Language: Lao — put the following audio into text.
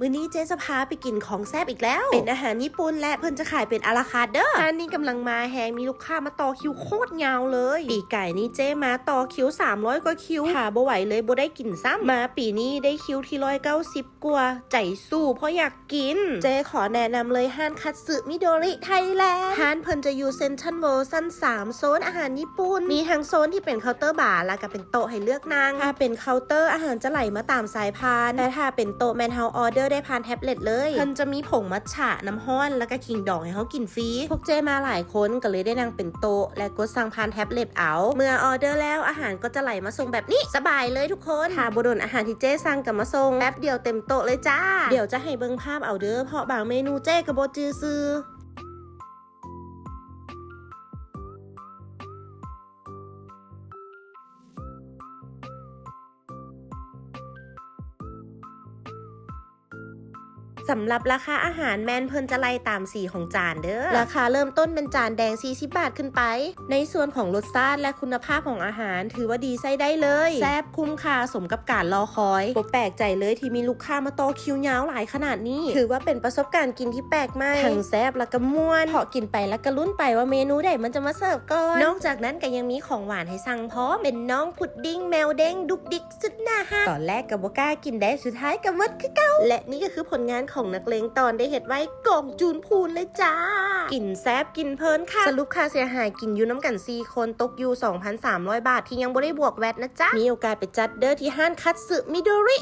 ມື້ນີ້ເຈ້ຈະພາໄປກິນຂອງແຊບອີກແລ້ວ ເປັນອາຫານຍີ່ປຸ່ນ ແລະ ເພິ່ນຈະຂາຍເປັນອາລາຄາດເດີ. ຮ້ານນີ້ກຳລັງມາແຮງ ມີລູກຄ້າມາຕໍ່ຄິວໂຄດຍາວເລີຍ. ປີກາຍນີ້ເຈ້ມາຕໍ່ຄິວສາມຮ້ອຍກວ່າຄິວ ຖ້າບໍ່ໄຫວເລີຍບໍ່ໄດ້ກິນຊ້ຳ. ມາປີນີ້ໄດ້ຄິວທີຮ້ອຍເກົ້າສິບກວ່າ ໃຈສູ້ເພາະຢາກກິນ. ເຈ້ຂໍແນະນຳເລີຍ ຮ້ານຄັດຊຶມິໂດຣິໄທແລນດ. ຮ້ານເພິ່ນຈະຢູ່ເຊັນທຣັນເວີລຊັ້ນສາມ ໂຊນອາຫານຍີ່ປຸ່ນ ມີທັງໂຊນທີ່ເປັນເຄົາເຕີບາ ແລະ ກະເປັນ ໂຕະໃຫ້ເລືອກນັ່ງ. ຖ້າເປັນເຄົາເຕີ ອາຫານຈະໄຫຼມາຕາມສາຍພານ, ແຕ່ຖ້າເປັນໂຕະແມ່ນເຮົາອໍເດີໄດ້ຜ່ານແທັບເລັດເລີຍ. ເພິ່ນຈະມີຜົງມັດຈະ, ນ້ຳຮ້ອນ ແລະ ກະຂີງດອງໃຫ້ເຮົາກິນຟຣີ. ພວກເຈ້ມາຫຼາຍຄົນ ກະເລີຍໄດ້ນັ່ງເປັນໂຕະ ແລະ ກົດສັ່ງຜ່ານແທັບເລັດເອົາ. ເມື່ອອໍເດີແລ້ວ ອາຫານກໍຈະໄຫຼມາສົ່ງແບບນີ້ ສະບາຍເລີຍທຸກຄົນ. ຖ້າບໍ່ດົນ ອາຫານທີ່ເຈ້ສັ່ງກະມາສົ່ງ ແປັບດຽວເຕັມໂຕະເລີຍຈ້າ. ດຽວຈະໃຫ້ເບິ່ງພາບເອົາເດີ ເພາະບາງເມນູເຈ້ກະບໍ່ຈື່ຊື່. ສຳລັບລາຄາອາຫານແມ່ນເພິ່ນຈະໄລ່ຕາມສີຂອງຈານເດີ. ລາຄາເລີ່ມຕົ້ນແມ່ນຈານແດງສີ່ສິບບາດຂຶ້ນໄປ. ໃນສ່ວນຂອງລົດຊາດ ແລະ ຄຸນນະພາບຂອງອາຫານ ຖືວ່າດີໃຊ້ໄດ້ເລີຍ. ແຊບ, ຄຸ້ມຄ່າ, ສົມກັບການລໍຄອຍ. ບໍ່ແປກໃຈເລີຍທີ່ມີລູກຄ້າມາຕໍ່ຄິວຍາວຫຼາຍຂະໜາດນີ້. ຖືວ່າເປັນປະສົບການກິນທີ່ແປກໃໝ່, ທັງແຊບ ແລະ ກະມ່ວນ, ເພາະກິນໄປແລ້ວກະລຸ້ນໄປວ່າເມນູໃດມັນຈະມາເສີບກ່ອນ. ນອກຈາກນັ້ນກະຍັງມີຂອງຫວານໃຫ້ສັ່ງພ້ອມ, ເປັນນ້ອງພຸດດິ້ງແມວເດ້ງດຸກດິກ ສຸດໜ້າຮັກ. ຕອນແລກກະບໍ່ກ້າກິນເດ້, ສຸດທ້າຍກະໝົດຄືເກົ່າ. ແລະ ນີ້ກະຄືຜົນງານຂອງນັກເລງຕອນໄດ້ເຮັດໄວ້ກອງຈູນພູນເລີຍຈ້າ. ກິນແຊບກິນເພີນຄັກ. ສະຫຼຸບຄ່າເສຍຫາຍກິນຢູ່ນຳກັນສີ່ຄົນ ຕົກຢູ່ສອງພັນສາມຮ້ອຍບາດ ທີ່ຍັງບໍ່ໄດ້ບວກແວັດນະຈ໊ະ. ມີໂອກາດໄປຈັດເດີ ທີ່ຮ້ານຄັດຊຶມິໂດຣິ.